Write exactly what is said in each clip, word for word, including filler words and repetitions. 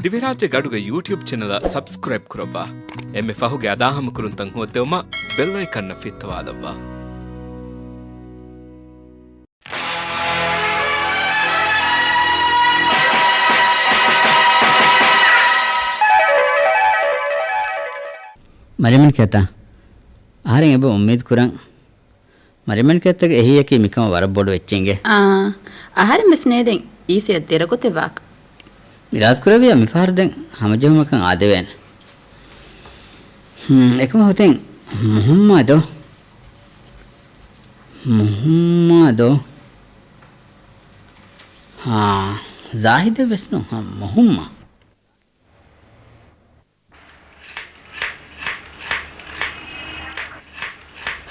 ދިވެހިރާއްޖެ ގަޑުގެ ޔޫޓިއުބް ޗެނަލަށް ސަބްސްކްރައިބް ކުރައްވާ. އެންމެ ފަހުގެ އަދާހަމަކުރުންތައް ހޯއްދެވުމަށް ބެލް އައިކަންއަށް ފިއްތަވާލައްވާ. މަރިޔަމަނިކެތަ؟ އަހަރެން އެބަ އުއްމީދު ކުރަން. މަރިޔަމަނިކެތަގެ އެހީއަކީ މިކަމަށް ވަރަށް ބޮޑު އެއްޗެއް އިނގޭ. އާ، އަހަރެން ވެސް ނޭދެން އީސަޔަށް ދެރަ ގޮތެއް ވާކަށް. އިރާދަ ކުރެއްވިއްޔާ މިފަހަރު ދެން ހަމަޖެހުމަކަށް އާދެވޭނެ. ހުން، އެކަމަކު ހޮތެން މުހައްމާދޯ؟ މުހައްމާދޯ؟ ހާ، ޒާހިދެއް ވެސް ނޫން. ހާ، މުހައްމާ.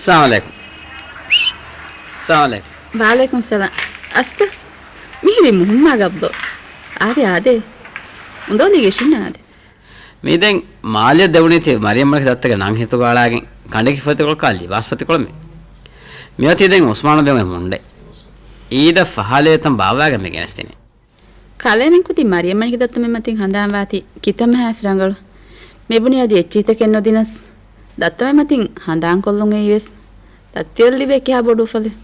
ސަލާމް ޢަލައިކުމް. ސަލާމް ޢަލައިކުމް. ވަޢަލައިކުމް ސަލާމް. އަސްތަ، މިހިރީ މުހައްމާ ގަބްލޯ. އާދޭ، އާދޭ. އުނދޯލީގެ ޝިން އާދޭ. މީ ދެން މާލެ ދެވުނީތީ މަރިޔަމް މަނިކް ދައްތަގެ ނަން ހިތުގަ އަޅާގެން ކަނޑިކި ފޮތިކޮޅަކާ ލިބާސް ފޮތިކޮޅެއް މި. މިއޮތީ ދެން ޢުސްމާނު ދެވުމެ މުންޑެ. އީދަށް ފަހާލޭތަން ބާއްވާގެން މި ގެނެސްދިނީ. ކަލޭމެން ކުދި މަރިޔަމް މަނިކް ދައްތަމެ މަތިން ހަނދާން ވާތީ ކިތަންމެހާސް ރަނގަޅު. މިބުނި އަދި އެއްޗިހިތަކެއް ނުދިނަސް. ދައްތަމެ މަތިން ހަނދާން ކޮށްލުން އެއީ ވެސް ދައްތިއަށް ލިބޭ ކިހާ ބޮޑު އުފަލެއް.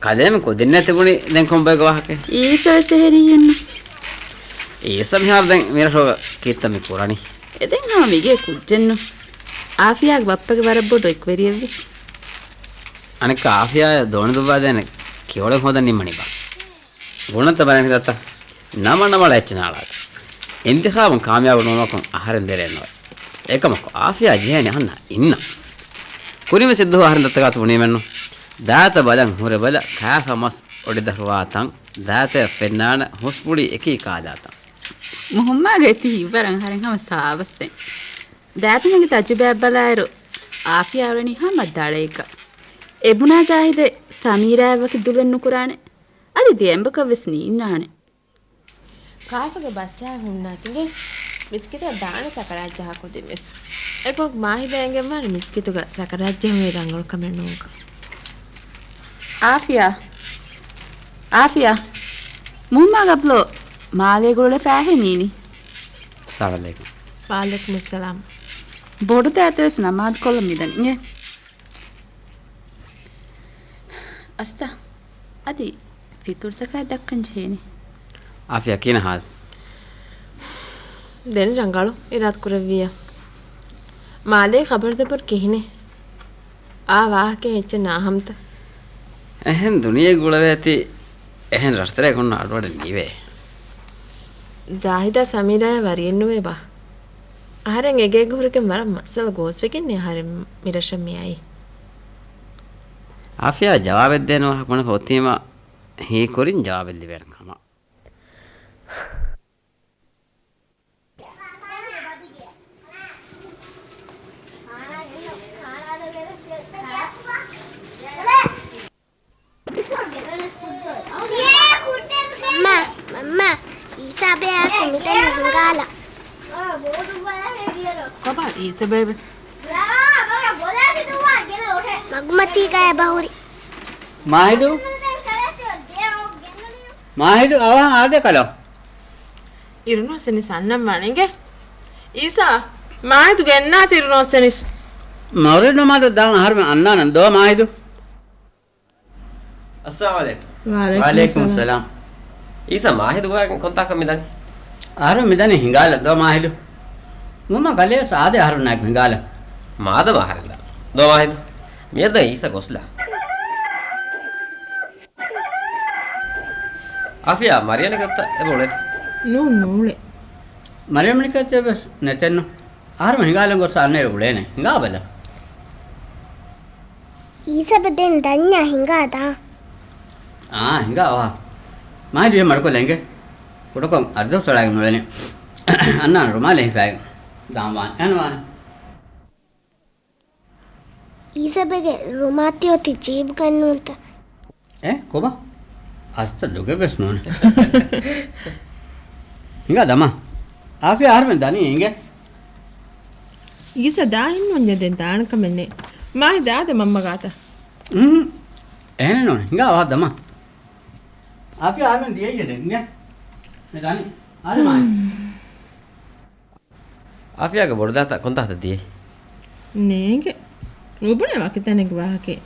ކަލޭމެން ކުދިންނޭ ތިބުނީ ދެން ކޮންބައެއްގެ ވާހަކައެއް؟ އީސަ ވެސް އެހެރީއެއްނު. އީސަ މިހާރު ދެން މިރަށުގަ ކީއްތަ މި ކުރަނީ؟ އެ ދެން ހަމަ މިގޭ ކުއްޖެއްނު. އާފިޔާގެ ބައްޕަގެ ވަރަށް ބޮޑު އެކުވެރިއެއްވެސް. އަނެއްކާ އާފިޔާއަށް ދޯނި ދުއްވާދޭނެ ކިޔޮޅެއް ހޯދަން ނިންމަނީ ބާ. ގުނަތައް ބަލަނި ދައްތަ. ނަމަ ނަމަ އެއްޗެއް ނާޅާ. އިންތިޚާބުން ކާމިޔާބު ނުވުމަކުން އަހަރެން ދެރައެއް ނުވޭ. އެކަމަކު އާފިޔާ ޖެހޭނެ އަހަންނާ އިންނަ. ކުރިންވެސް އެއްދުވަހު އަހަރެން ދައްތަ ގާތު ބުނީމެއްނު. ދާތަ ބަލަން ހުރެ ބަލަ ކާފަ މަސް އޮޑިދަށް ރުވާތަން. ދާތަޔަށް ފެންނާނެ ހުސް ބުޅީ އެކީ ކާލާތަން. މުހައްމާގެ ތި ހިތްވަރަށް އަހަރެން ހަމަ ސާވަސްދެން. ދާތަ މީގެ ތަޖުބާއަށް ބަލާއިރު އާފިޔާ އުޅެނީ ހަމަ ދަޅައެއްގަ. އެބުނާ ޒާހިދެއް ސަމީރާއަށް ވަކި ދުލެއް ނުކުރާނެ. އަދި ދިޔައިންބަކަށް ވެސް ނީންނާނެ. ކާފަގެ ބަސްއާ ހުންނާތިގެ މިސްކިތަށް ދާނެ ސަކަރާތް ޖަހާ ކުދިން ވެސް. އެކޮށް މާހިދަށް އެނގެންވާނެ މިސްކިތުގަ ސަކަރާތް ޖެހުނީ ރަނގަޅު ކަމެއް ނޫންކަން. އާފިޔާ. އާފިޔާ. މުހައްމާ ގަބްލޯ މާލޭ ގުޅުޅެފަ އަހެ މީނި. އައްސަލާމު ޢަލައިކުމް. ވަޢަލައިކުމުއްސަލާމް. ބޮޑު ދާތަ ވެސް ނަމާދު ކޮށްލަން މިދަނީ އިނގޭ. އަސްތަ، އަދި ފިތުރު ޒަކާތް ދައްކަން ޖެހޭނީ. އާފިޔާ ކިހިނެއް ހާލު؟ ދެން ރަނގަޅު އިރާދަ ކުރެއްވިއްޔާ. މާލޭ ޚަބަރު ދެބަރު ކިހިނެއް؟ އާ ވާހަކައެއް އެއްޗެއް ނާހަމްތަ؟ އެހެން ދުނިޔެ ގުޅަވޭތީ އެހެން ރަށްތެރޭގަ އޮންނަ އަޑުއަޑެއް ނީވޭ. ޒާހިދާ ސަމީރާއާ ވަރިއެއްނުވޭ ބާ. އަހަރެން އެގޭގަ ހުރެގެން ވަރަށް މައްސަލަ ގޯސްވެގެންނޭ އަހަރެން މިރަށަށް މިއައީ. އާފިޔާ ޖަވާބެއްދޭނެ ވާހަކަ ބުނެފަ އޮތީމާ ހީކުރިން ޖަވާބެއް ލިބޭނެ ކަމަށް. މަންމާ، މަންމާ، އީސާބެއާއެކު މިދަނީ ހިނގާލަ. ކޮބާ އީސާބެއެވެ؟ މަގުމަތީގަ އެބަހުރި. މާހިދު؟ މާހިދު އަވަހަށް އާދޭ ކަލޯ. އިރުނުއޮއްސެނިސް އަންނަން ވާނެ އިނގޭ. އީސާ، މާހިދު ގެންނާތި އިރުނުއޮއްސެނިސް. މަޣްރިބް ނަމާދަށް ދާން އަހަރުމެން އަންނާނަން ދޯ މާހިދު. އައްސަލާމު ޢަލައިކުމް. ވަޢަލައިކުމުއްސަލާމް. އީސާ، މާހިދު ގޮވާގެން ކޮންތާކަށް މިދަނީ؟ އަހަރު މިދަނީ ހިނގާލަ ދޯ މާހިދު. މުމަ ކަލޭ ސާދެ އަހަރުންނާއެކު ހިނގާލަ. މާދަމާ އަހަރެން ދާ. ދޯ މާހިދު. މިއަދު އީސާ ގޮސްލާ. އާފިޔާ، މަރިޔަނިކަތަ އެބަ އުޅޭތަ؟ ނޫން، ނޫޅޭ. މަރިޔަމަނިކަތަ ވެސް ނެތެއްނު. އަހަރުމެން ހިނގާލަން ގޮސް އަންނައިރު އުޅޭނެ. ހިނގާބަލަ. އީސަބެ ދެން ދަންޏާ ހިނގާ ދާ. އާ، ހިނގާ ވާ. މާހިދު އެ މަޑުކޮށްލަ އިނގޭ. ކުޑަކޮށް އަދި ދުވަސް އަޅާގެން ނުލެނީ. އަންނާނެ ރުމާލެއް ހިފާގެން. ދާން ވާނެ. އެހެން ވާނެ. އީސަބެގެ ރުމާތި އޮތީ ޖީބުގަ ނޫންތަ؟ އެ، ކޮބާ؟ އަސްތަ ދޮގެއް ވެސް ނޫން. ހިނގާ ދަމާ. އާފިޔާ އަހަރުމެން ދަނީ އިނގޭ. އީސަ ދާ އިންނުންޏެ ދެން ދާނެ ކަމެއް ނެތް. މާހި ދާދެ މަންމަ ގާތަށް. އުނހު. އެހެނެއް ނޫން. ހިނގާ ވާ ދަމާ. އާފިޔާ އަހަރުމެން ދިޔައީ ދެން އިނގޭ. މި ދާނީ. އާދެ މާހި. އާފިޔާގެ ބޮޑުދާތަ ކޮންތާތަ ދިޔައީ؟ ނޭނގެ. ނުބުނެ ވަކި ތަނެއްގެ ވާހަކައެއް.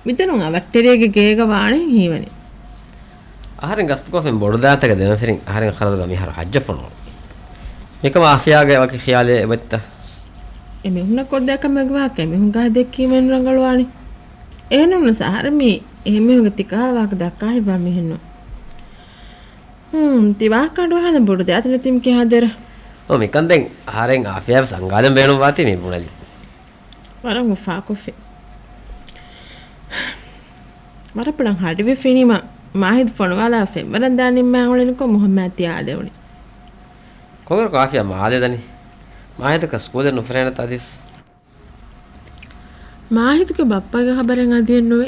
މިތަނުން އަވަށްޓެރިއެއްގެ ގޭގަ ވާނެހެން ހީވަނީ. އަހަރެން ގަސްތުކޮށްފިން ބޮޑުދާތަކެއް ދެމަފިރިން އަހަރެން ޚަރަދުގަ މިހާރު ޙައްޖަށް ފޮނުވަނީ. މިކަމަށް އާފިޔާގެ ވަކި ޚިޔާލެއް އެބައްތަ؟ އެމީހުންނަށް ކޮށްދޭ ކަމެއްގެ ވާހަކަ އެމީހުން ގާތް ދެއްކީމައިން ރަނގަޅުވާނީ. އޭނަ ވެސް އަހަރެން މީ އެހެން މީހުންގެ ތިކަހަލަ ވާހަކަ ދައްކާ ހިތްވާ މީހެއް ނޫން. ހުން، ތި ވާހަކަ އަޑުއަހާލަން ބޮޑު ދާތަނެއް ތިމި ކިހާ ދެރަ. އޯ، މިކަން ދެން އަހަރެން އާފިޔާ ވެސް އަންގާލަން ބޭނުންވާތީ މި ބުނެލި. ވަރަށް އުފާކޮށްފި. ވަރަށް ބޮޑަށް ހަޑިވެފިނީމަ މާހިދު ފޮނުވާލާ ފެންވަރަން ދާ ނިންމާ އުޅެނިކޮށް މުހައްމާ ތި އާދެވުނީ. ކޮންގަރަކު އާފިޔާ މާލެ ދަނީ؟ މާހިދަކަށް ސްކޫލެއް ނުފެނޭނެތަ އަދިވެސް؟ މާހިދުގެ ބައްޕަގެ ޚަބަރެއް އަދިއެއް ނުވޭ.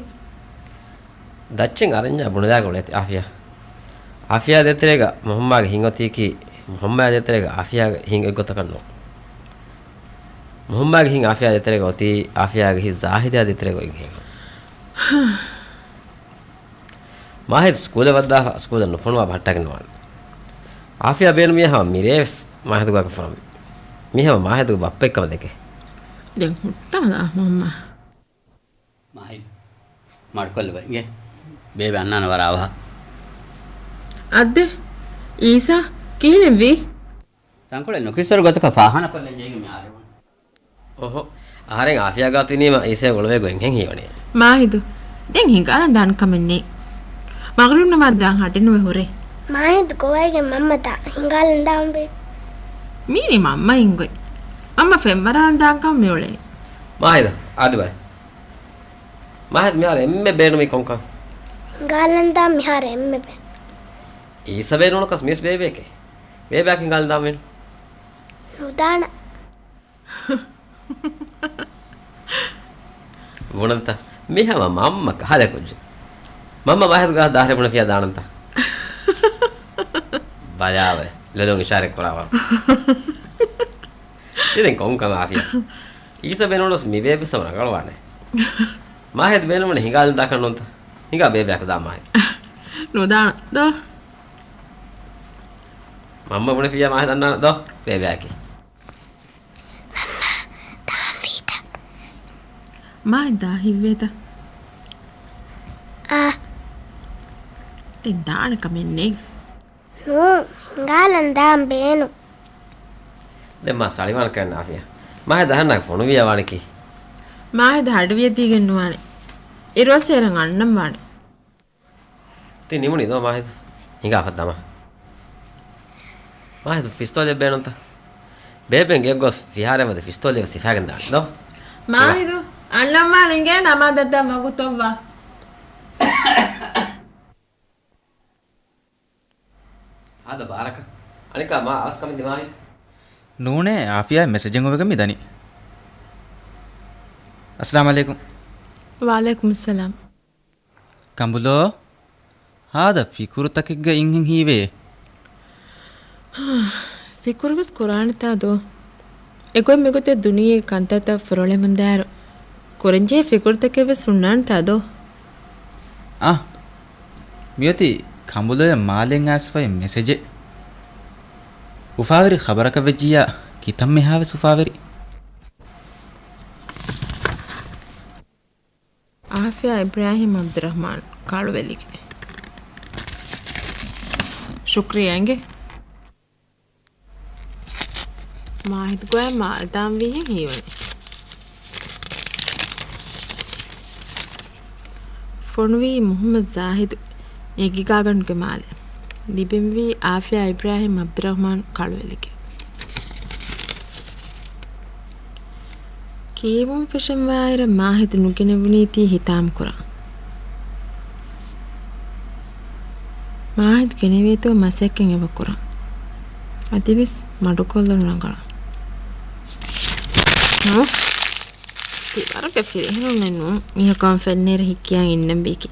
ދައްޗެއް އަރަންޏާ ބުނެލާގެ އުޅޭތި އާފިޔާ. އާފިޔާ ދޭތެރޭގަ މުހައްމާގެ ހިތް އޮތީކީ، މުހައްމާ ދޭތެރޭގަ އާފިޔާގެ ހިތް އެއްގޮތަކަށް ނޫން. މުހައްމާގެ ހިތް އާފިޔާ ދޭތެރޭގަ އޮތީ، އާފިޔާގެ ހިތް ޒާހިދާ ދޭތެރޭގަ އޮތް ހިތް. މާހިދު ސްކޫލަށް ވައްދާފަ ސްކޫލަށް ނުފޮނުވާ ބަހައްޓާގެން ނުވާނެ. އާފިޔާ ބޭނުމިއްޔާ ހަމަ މިރޭވެސް މާހިދުގާ ކަން ފުރަންވީ. މީ ހަމަ މާހިދުގެ ބައްޕައެއްކަމަށް ދެކޭ. ދެން ހުއްޓާލާ މަންމަ. މާހިދު. މަޑުކޮށްލަބަ އިނގޭ. ބޭބެ އަންނާނެ ވަރަށް އަވަހަށް. އައްދެ. އީސާ. ކިހިނެއްވީ؟ ތަންކޮޅެއް ނުކިސްވަރު ގޮތަކަށް ފާހާނަކޮށްލަން ޖެހިގެން މި އާދެވުނު. އޮހޮ، އަހަރެން އާފިޔާ ގާތު އިނީމަ އީސައަށް އުޅުވޭ ގޮތްހެން ހީވަނީ. މާހިދު، ދެން ހިނގާލަން ދާން ކަމެއް ނެތް. މަޣްރިބް ނަމާދު ދާން ހަޑި ނުވެ ހުރޭ. މާހިދު ގޮވައިގެން މަންމަ ދާ ހިނގާލަން ދާން ބޭ. މީނީ މަންމަ އިނގޮތް. މަންމަ ފެންވަރާލަން ދާން ކަމަށް މިއުޅެނީ. މާހިދު، އާދެ ބައި. މާހިދު މިހާރު އެންމެ ބޭނުމީ ކޮންކަން؟ ހިނގާލަން ދާން މިހާރު އެންމެ ބޭނުން. އީސަ ބޭނުން ނުނަކަސް މިވެސް ބޭބެއެކޭ. ބޭބެއަކަށް ހިނގާލަން ދާން ބޭނުން. ނުދާނަ. ބުނަންތަ؟ މި ހަމަ މަންމަ ކަހަލަ ކުއްޖެއް. މަންމަ މާހިދު ގާ ދާހްރެ ބުނެފިޔާ ދާނަންތަ؟ ބަލާވައި. ލޮލުން އިޝާރަތް ކުރާވަރު. ތި ދެން ކޮން ކަމެއް އާފިޔާ؟ އީސަ ބޭނުންވެސް މި ބޭބެ ސަމަ ރަނގަޅުވާނެ. މާހިދު ބޭނުންވަނީ ހިނގާލަން ދާކަށް ނޫންތަ؟ ހިނގާ ބޭބެއަކަށް ދާ މާހިދު. ނުދާނަ ދޯ. މަންމަ ބުނެފިޔާ މާހިދު އަންނާނަ ދޯ ބޭބެއަކީ. މަންމަ، ދާންވީތަ؟ މާ ދާ ހިތްވޭތަ؟ އާ. ދެން ދާނެ ކަމެއް ނެތް. ނޫން، ހިނގާލަން ދާން ބޭނުން. ދެން މާ ސަޅިވާން ކަން އާފިޔާ. މާހިދު އަހަންނާ ފޮނުވިޔާ ވާނެކީ. މާހިދު ހަޑުވިޔަދީގެން ނުވާނެ. އިރުއައްސޭރަން އަންނަން ވާނެ. ތި ނިމުނީ ދޯ މާހިދު؟ ހިނގާފަ ދަމާ. މާހިދު ފިސްތޯލެއް ބޭނުންތަ؟ ބޭބެން ގެއަށް ގޮސް ފިހާރައިން ވަދެ ފިސްތޯލެއް ވެސް ހިފާގެން ދާނެ ދޯ. މާހިދު، އަންނަން ވާނެ އިނގޭ ނަމާދަށް ދާން ވަގުތު އޮއްވާ. ހާދަ ބާރަކަށް. އަނެއްކާ މާ އަވަސް ކަމެއް ދިމާވީ. ނޫނޭ، އާފިޔާ މެސެޖެއް އޮވެގެން މި ދަނީ. އައްސަލާމް އަލައިކުމް. ވައަލައިކުމުއްސަލާމް. ކަނބުލޯ، ހާދަ ފިކުރުތަކެއްގަ އިންހެން ހީވޭ. ފިކުރުވެސް ކުރާނެތާ ދޯ؟ އެގޮތް މިގޮތަށް ދުނިޔޭގެ ކަންތައްތައް ފުރޮޅެމުންދާއިރު، ކުރަންޖެހޭ ފިކުރުތަކެއްވެސް ހުންނާނެތާ ދޯ؟ އާ، މިއޮތީ ކަނބުލޮޔަށް މާލެއިން އައިސްފައި މެސެޖެއް. އުފާވެރި ޚަބަރަކަށް ވެއްޖިއްޔާ ކިތަންމެހާވެސް އުފާވެރި. އާފިޔާ އިބްރާހިމް އަބްދުއްރަހްމާން ކަޅުވެލިގެ. ޝުކްރިޔާ އިނގޭ. މާހިދު ގޮޔަށް މާލެ ދާންވީހެން ހީވަނީ. ފޮނުވީ މުހައްމަދު ޒާހިދު އެގިގާގަނޑުގެ މާލެ. ލިބެންވީ އާފިޔާ އިބްރާހިމް އަބްދުއްރަހްމާން ކަޅުވެލިގެ. ކިޔެވުން ފެށެންވާއިރަށް މާހިދު ނުގެނެވުނީތީ ހިތާމަކުރަން. މާހިދު ގެނެވޭތޯ މަސައްކަތް އެބަ ކުރަން. އަދިވެސް މަޑުކޮށްލުން ރަނގަޅަށް. ހުން؟ ތި ވަރުގެ ފިރިހެނުންނެއް ނޫން މީހަކު ހަމަ ފެންނައިރަށް ހިތް ކިޔަން އިންނަން ބީކީ.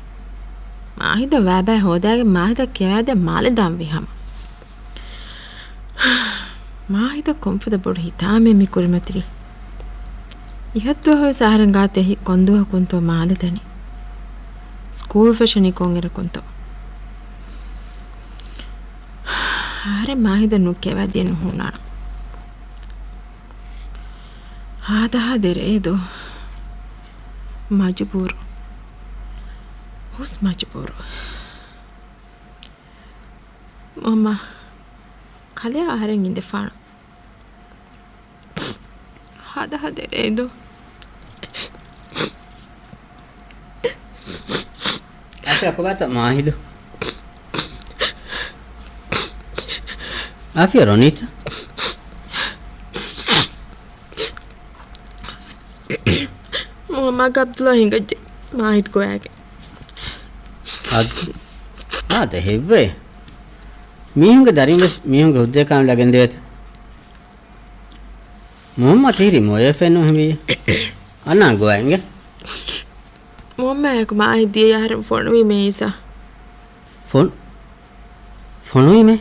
މާހިދަށް ވާބާ ހޯދާގެން މާހިދަށް ކިޔަވާދޭ މާލެ ދާންވީ ހަމަ. މާހިދަށް ކޮންފަދަ ބޮޑު ހިތާމައެއް މި ކުރިމަތިވީ. އިހަށްދުވަހުވެސް އަހަރެން ގާތު އެހި ކޮންދުވަހަކުންތޯ މާލެ ދަނީ. ސްކޫލް ފެށެނީ ކޮންއިރަކުންތޯ. އަހަރެން މާހިދަށް ނުކިޔަވާދިޔަ ނުހުންނާނަން. ހާދަހާ ދެރައޭ ދޯ. މަޖުބޫރު. ހުސް މަޖުބޫރު. މަންމަ، ކަލެއަށް އަހަރެން އިނދެފާނަން. ހާދަހާ ދެރައޭ ދޯ. އާފިޔާ ކޮބާތަ މާހިދު؟ އާފިޔާ ރޮނީތަ؟ މުހައްމާގެ އަބްދުﷲ ހިނގައްޖެ މާހިދު ގޮވާގެން. އަދި އާދެ ހެއްވޭ؟ މީހުންގެ ދަރިން ވެސް މީހުންގެ ހުއްދައެއް ކާނުލާ ގެންދެވޭތަ؟ މުހައްމާ ތިހިރީ މޮޔަ ފެންނު ހެންވީ. އަންނާން ގޮވާ އިނގޭ. މުހައްމާއާއެކު މާހިދު ދިޔައީ އަހަރެން ފޮނުވީމޭ އީސާ. ފޮނު-، ފޮނުވީމޭ؟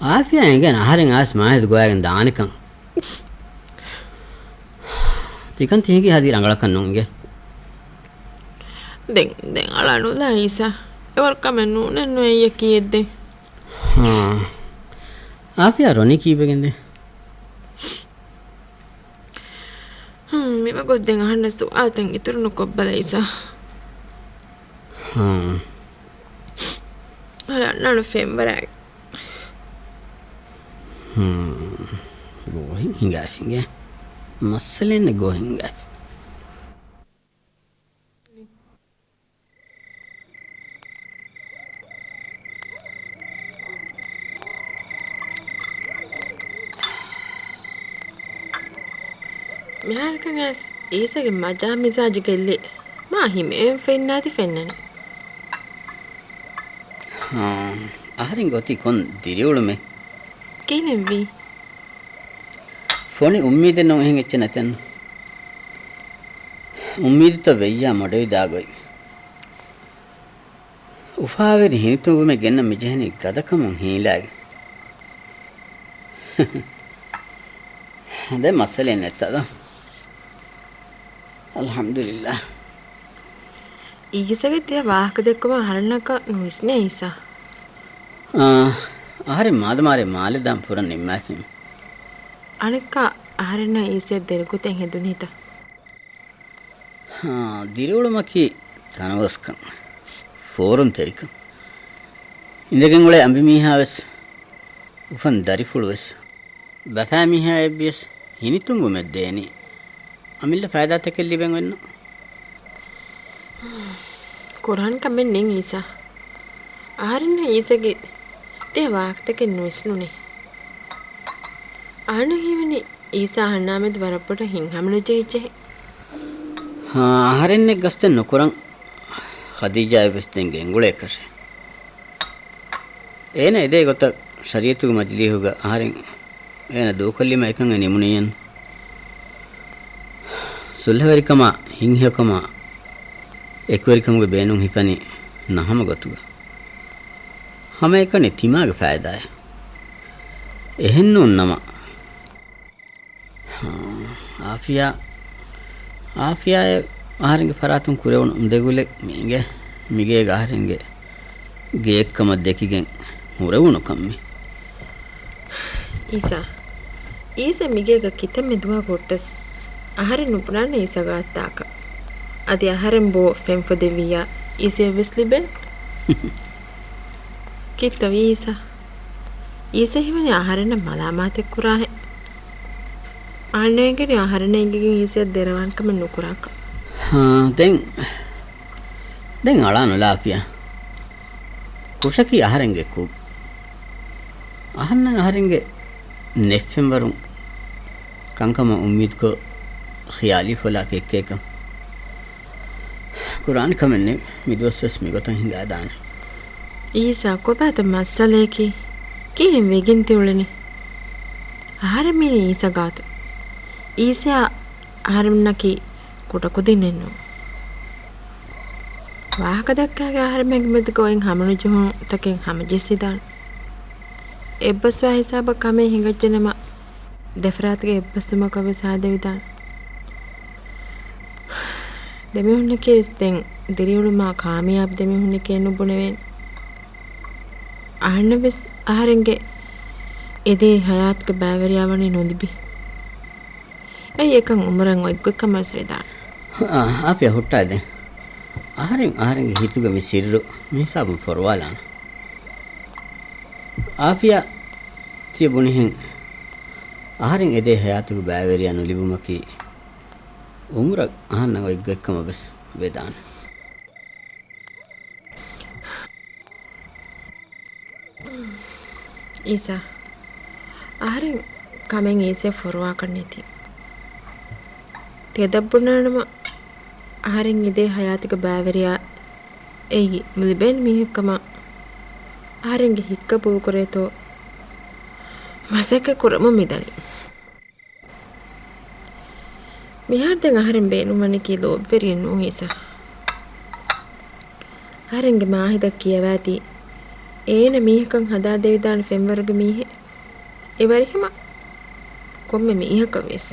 އާފިޔާ އެނގޭނެ އަހަރެން އައިސް މާހިދު ގޮވާގެން ދާނެކަން. ތިކަން ތިހިގި ހަދީ ރަނގަޅަކަށް ނޫން އިނގޭ. ދެން، ދެން އަޅާނުލާ އީސާ. އެވަރު ކަމެއް ނޫނެއްނު އެއްޔަކީ އެއްދެން. ހާ. އާފިޔާ ރޮނީ ކީއްވެގެންދޭ؟ ހުން، މިވަގުތު ދެން އަހަންނަށް ސުވާލުތައް އިތުރު ނުކޮށްބަލަ އީސާ. ހާ. އަޅާނު ފެންވަރާ. ހުން. ގޯހެއް ހިނގާފިނގޭ. މައްސަލައެއްނެއް ގޯހެއް ހިނގާފި. މިހާރަކަށް އައިސް އީސަގެ މަޖާ މިޒާޖު ގެއްލި މާ ހިމޭން ފެންނާތި ފެންނަނީ. ހާ، އަހަރެން އޮތީ ކޮން ދިރިއުޅުމެއް؟ ކިހިނެއްވީ؟ ފޮނި އުއްމީދެއް ނޫން އެހެން އެއްޗެއް ނެތެއްނު. އުއްމީދުތައް ވެއްޔާ މޮޑެވިދާ ގޮތް. އުފާވެރި ހިނިތުންވުމެއް ގެންނަން މިޖެހެނީ ގަދަކަމުން ހީލާގެން. ދެން މައްސަލައެއް ނެތަ ދޯ؟ އަލްޙަމްދުލިއްލާ. އީސަގެ ތިޔަ ވާހަކަ ދެއްކުމަށް އަހަރެންނަކަށް ނުވިސްނޭ އީސާ. އާ، އަހަރެން މާދަމާރޭ މާލެ ދާން ފުރަން ނިންމާފިން. އަނެއްކާ އަހަރެންނަށް އީސައަށް ދެރަގޮތެއް ހެދުނީތަ؟ ހާ، ދިރިއުޅުމަކީ ތަނަވަސްކަން، ފޯރުންތެރިކަން. އިނދެގެން އުޅޭ އަނބިމީހާ ވެސް، އުފަން ދަރިފުޅު ވެސް، ބަފާމީހާ އެއްވިޔަސް ހިނިތުންވުމެއް ދޭނީ. އަމިއްލަ ފައިދާތަކެއް ލިބެން އޮތްނު. ކުރާން ކަމެއް ނެތް އީސާ. އަހަރެންނަށް އީސަގެ ތިޔަ ވާހަކަތަކެއް ނުވިސްނުނޭ. އަހަންނަށް ހީވަނީ އީސާ އަހަންނާމެދު ވަރަށް ބޮޑަށް ހިތްހަމަނުޖެހިއްޖެހޭ. ހާ، އަހަރެންނެއް ގަސްތެއް ނުކުރަން ޚަދީޖާއަށް ވެސް ދެން ގެންގުޅޭކަށެއް. އޭނަ އެދޭ ގޮތަށް ޝަރީއަތުގެ މަޖިލީހުގަ އަހަރެން އޭނަ ދޫކޮށްލީމަ އެކަން ނިމުނީއެއްނު. ސުލްހަވެރިކަމާ، ހިތްހެޔޮކަމާ، އެކުވެރިކަމުގެ ބޭނުން ހިފަނީ ނަހަމަ ގޮތުގަ. ހަމައެކަނި ތިމާގެ ފައިދާއެއް. އެހެންނޫން ނަމަ، އާފިޔާ، އާފިޔާއެއް އަހަރެންގެ ފަރާތުން ކުރެވުނު ދެގުލެއް މި އިނގޭ. މިގޭގަ އަހަރެންގެ ގެއެއްކަމަށް ދެކިގެން ހުރެވުނު ކަން މި. އީސާ، އީސަ މިގޭގަ ކިތަންމެ ދުވަހަކު ހުއްޓަސް އަހަރެން ނުބުނާނެ އީސަ ގާތްތާކަށް. އަދި އަހަރެން ބޯ ފެންފޮދެއްވިއްޔާ އީސައަށް ވެސް ލިބޭނެ. ކިތަންވީ އީސާ؟ އީސަ ހީވަނީ އަހަރެންނަށް މަލާމާތެއް ކުރާހެން. އަހަންނަށް އެނގެނީ އަހަރެންނަށް އެނގިގެން އީސައަށް ދެރަވާން ކަމެއް ނުކުރާކަށް. ހާ، ދެން، ދެން އަޅާނުލާ އާފިޔާ. ކުށަކީ އަހަރެންގެ ކުށް. އަހަންނަށް އަހަރެންގެ ނެތްފެންވަރުން ކަންކަމަށް އުއްމީދުކޮށް، ޚިޔާލީ ފޮލާ ކެއްކޭކަން. ކުރާނެ ކަމެއް ނެތް. މިދުވަސްވެސް މިގޮތަށް ހިނގާދާނެ. އީސާ، ކޮބާތަ މައްސަލަޔަކީ؟ ކީރިން ވެގެން ތިއުޅެނީ؟ އަހަރެން މިއިނީ އީސަ ގާތު. އީސައާ އަހަރެންނަކީ ކުޑަކުދިންނެއްނޫން. ވާހަކަ ދައްކާގެ އަހަރެމެންގެ މެދުގަ އޮތް ހަމަނުޖެހުންތަކެއް ހަމަޖެއްސިދާނެ. އެއްބަސްވާ ހިސާބަށް ކަމެއް ހިނގައްޖެނަމަ، ދެފަރާތުގެ އެއްބަސްވުމަކަށް ވެސް ހާދަވިދާނެ. ދެމީހުންނަކީ ވެސް ދެން ދިރިއުޅުމާ ކާމިޔާބު ދެމީހުންނެކޭ ނުބުނެވޭނެ. އަހަންނަށް ވެސް އަހަރެންގެ އެދޭ ހަޔާތުގެ ބައިވެރިޔާ ވަނީ ނުލިބި. އެއީ އެކަން އުމުރަށް އޮތްގޮތްކަމަށް ވެސް ވެދާނެ. އާ، އާފިޔާ ހުއްޓާލެ. އަހަރެން އަހަރެންގެ ހިތުގެ މި ސިއްރު މިހިސާބުން ފޮރުވާލާނަން. އާފިޔާ ތިޔަ ބުނިހެން އަހަރެން އެދޭ ހަޔާތުގެ ބައިވެރިޔާ ނުލިބުމަކީ އުމުރަށް އަހަންނަށް އޮތްގޮތްކަމަށް ވެސް ވެދާނެ. އީސާ، އަހަރެން ކަމެއް އީސައަށް ފޮރުވާކަށް ނެތި. ތެދަށް ބުނާނަމަ، އަހަރެން އެދޭ ހަޔާތުގެ ބައިވެރިޔާ އެއީ ނުލިބޭނެ މީހެއްކަމަށް އަހަރެންގެ ހިތް ގަބޫލުކުރޭތޯ މަސައްކަތް ކުރަމުން މިދަނީ. މިހާރު ދެން އަހަރެން ބޭނުންވަނީކީ ލޯބިވެރިއެއް ނޫން އީސާ. އަހަރެންގެ މާހިދަށް ކިޔަވާތީ އޭނަ މީހަކަށް ހަދާދެވިދާނެ ފެންވަރުގެ މީހެއް. އެވަރިހަމަ ކޮންމެ މީހަކަށް ވެސް.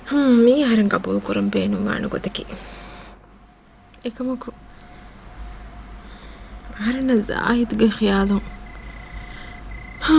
ހުން، މީ އަހަރެން ގަބޫލު ކުރަން ބޭނުންވާނެ ގޮތަކީ. އެކަމަކު އަހަރެންނަށް ޒާހިދުގެ ޚިޔާލުން. ހާ.